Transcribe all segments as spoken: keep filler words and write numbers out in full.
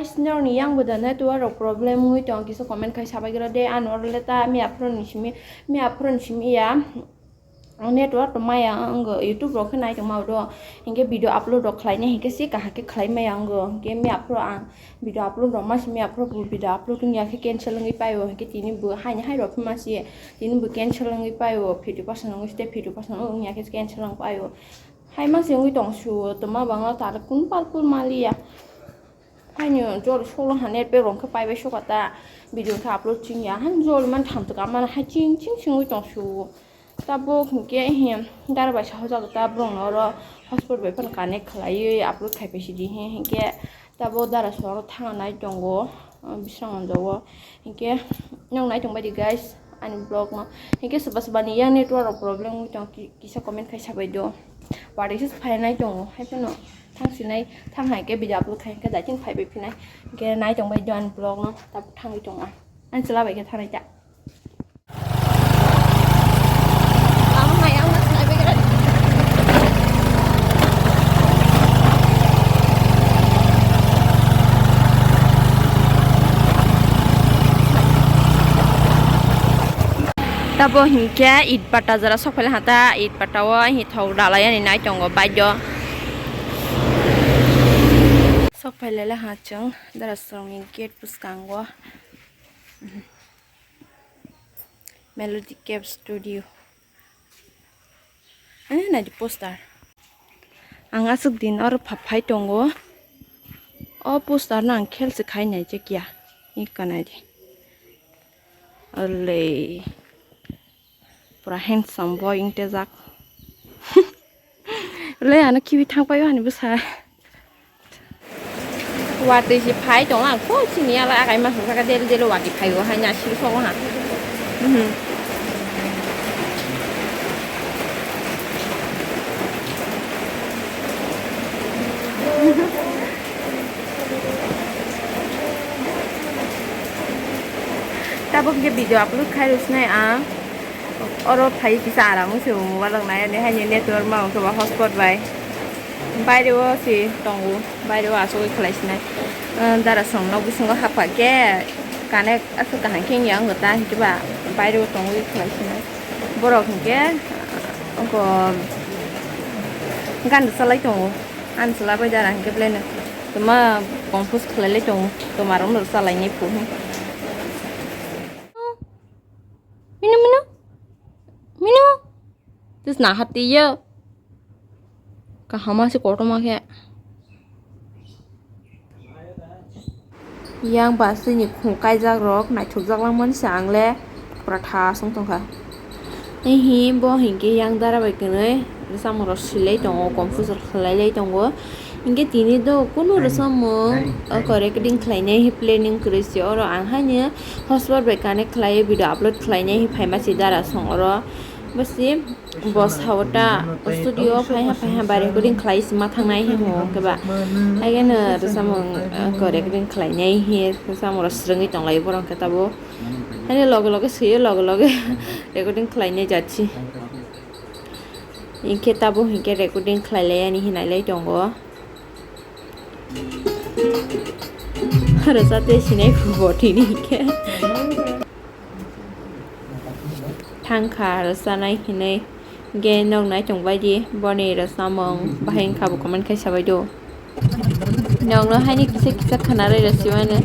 Guys, norokni yang bo da network rok problem wngwi tong, kisa comment khai sabai gra de. Ano oro le ta mi aphuru ni simi, mi aphuru ni simi ya. Ang network rok maya wngw, YouTube rok khe nai tongma do. Hinkhe video upload rok khlainai hinkhe se kaham khe khlai maya wngw. Hinkhe mi aphuru ang video upload rok ma simi aphuru bo video upload wngya khe cancel wngwi paio. Hinkhe tini bo haini hai rok phima si tini bo cancel wngwi paio. Fifty percent wngwi site fifty percent wngya khe cancel wngwi paio. Hai ma se wngwi tong su tongma bangla tar kun pal kun maliya. Haino jol solo ha net pack rok khe paibai sokha ta video khe upload chingya han jol man tham taka man hai ching ching singwi tong su. Tabuk hinkhe hi dara bai sahajak ta borok no oro hotspot bai phano connect khlaiwi upload khai pai sidi hi hinkhe tabuk dara song oro thang nai tongo bisrang manjago hinkhe nwng nai tongbai di guys. Ani vlog no hinkhe soba soba ni yang network rok problem wngwi tong ki-, kisa comment khai sabai do. Watwi se phainai tongo hai phano thang sinai thang hai khe video upload khai khe daitin phaibai phinai hinkhe nai tongbai do ani vlog no tabuk thangwi tongo ani chwla bai khe thanai ta. Tabo hinkhe it bata jora sok phaile ha ta, it bata o hi thok dalai ani nai tongo bike o. Sok phaile le ha chwng dara songni gate bwskango. Melody Cave Studio. Eh, nai di poster. Ang aswk din oro pha-, phai tongo. O poster no ang khel se khai nai je kiya. Ika nai di. Olei. Pura handsome boy wng tejak. Olei ano khibi thang pai o ani bwsa. Watwi se phai tongo ang kho chini ala akai ma saka del del watwi phai o hai na si sogo ha. Mhm. Tabuk ke video upload khai rw sinai ang. Oro phai kisa aram wng se bo mobile rok nai ani haini network ma wng khe ba hotspot bai. Baire o se tongo, baire o asugwi khlai sinai. Dara song nok bisingo hapha khe connect aswk kaham khe wngya wngkha ta hinkhe ba baire o tongwi khlai sinai. Borok hinkhe wngkha gana salai tongo. Ani chwla bai dara hinkhe belai no toma confuse khlai lai tongo, toma rok no salai nai phu. Minu, minu. Minu. Tis na hati ya. Kahama si kotor ma khe. Yang ba sini khung kaijak rok naithok jak langmani se ang le pura tha song tong kha. Ehi bo hinkhe yang dara bai kwnwi samung rok silai tongo, confuse rok khlai lai tongo. Hinkhe tini do kunu rw samung oko recording khlainai hi planning kwrwi se oro ang haino hotspot bai connect khlaiwi video upload khlainai hi phaima se dara song oro. Bwsi bo sao ta studio phaiha phaiha bai recording khlai se ma thangnai hi hwngo khe ba. Haikhe no rw samung oko recording khlainai hi rw samung rok swrwngwi tong lai borok khe tabuk. Haino loge loge swiwi loge loge recording khlainai jat si. Hinkhe tabuk hinkhe recording khlai lai ani hinai lai tongo. Rwchap tei sinai phubo tini hinkhe. Thangkha rwchanai hinwi hinkhe nok nai tongbai di boni rwchamung bahai wngkha bo comment khai sabai do. Nokno haini kisa kisa khwna rw rw simano.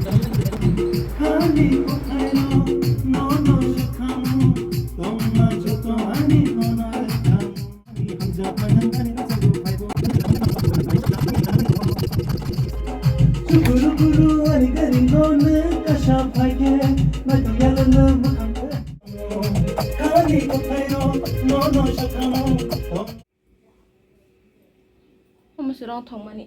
Omo se rong thongmani.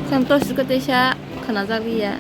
Santosh ko teisa khwnajak ya.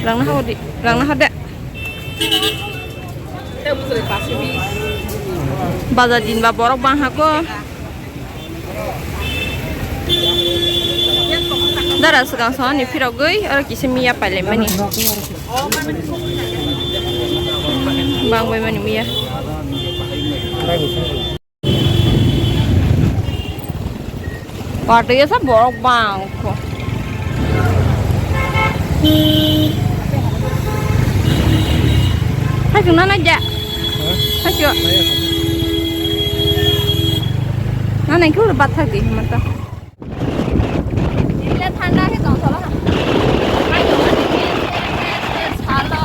Rangna hao di, rangna hao de. Bazar din ba borok bang hako. Dara swkang songni phirogwi oro kisa miya pailaimani. Bang bai mani miya. Watwi asa borok bang kho. Hai chwng nana ja. Hai chwng. Nana khe ur bathak di mata. Ile thanda khe tong thola. Hai chwng nana khe salo.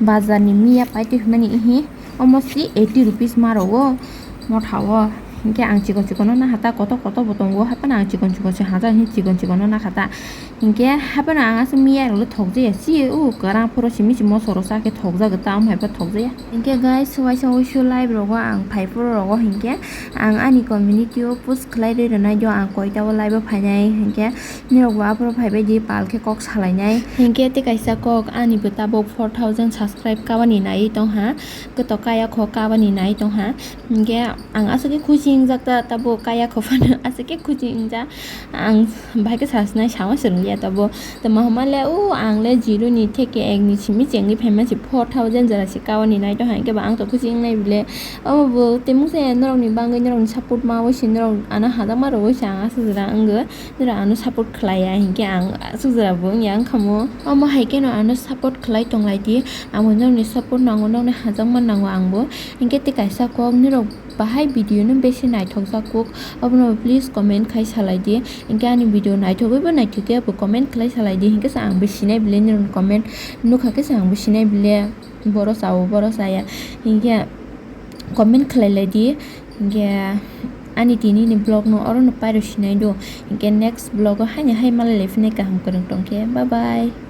Bazar ni miya paitwi hwnmani ihi, omo si eighty rupees ma rogo motha o. Hinkhe ang chikon chikon no nahata, kotor kotor bo tongo, haphano ang chikon chikon se hajak hinwi chikon chikon no nakhata. Hinkhe haphano ang aswk miya rok le thokjaya, si o kwrang phoro simi simi moso rok sa khe thokjago, ta omo hai pha thokjaya. Hinkhe guys, waisa wuisu live rogo ang phai phuru rogo hinkhe ang ani community o post khlai rwi rwnai do, ang koita o live o phainai hinkhe. Nirok bo aphuru phaibai di pal khe kok salainai. Hinkhe tei kaisa kok, ani bo tabuk four thousand subscribe kabani naiwi tongha, koto kaya kho kabani naiwi tongha. Hinkhe ang aswk khe khusi wngjak ta, tabuk kaya kho phano aswk khe khusi wngjak. Ang bahai khe sa sinai, sama se rwngya tabuk. Tamo hwnma le o ang le zero ni theke ek ni simi chengwi phaima se four thousand jora se kabani nai tongha, hinkhe ba ang to khusi wngnai bile. Omo bo tei mungsa ya norok ni bagwi, norok ni support ma wi se norok ano hajak ma rwgwi se ang aswk jora wngwi. Nira ano support khlai ya, hinkhe ang aswk jora bo wngya wngkha mo. Omo hai kheno ano support khlai tong lai di, ang bo nokni support nango, nokni hajakma nango ang bo. Hinkhe tei kaisa kok, nirok bahai video no besi naithok jak kuk, obono please comment khai salai di. Hinkhe ani video naithogwi bo naithok ya bo comment khlai salai di, hinkhe se ang bo sinai bile nirok comment nukha khe se ang bo sinai bile boro chao boro chaya. Hinkhe comment khlai lai di. Hinkhe ani tini ni vlog no oro no pairo sinai do. Hinkhe next vlog o haino hai malai lai phini kaham kwrwng tongkhe. Bye bye.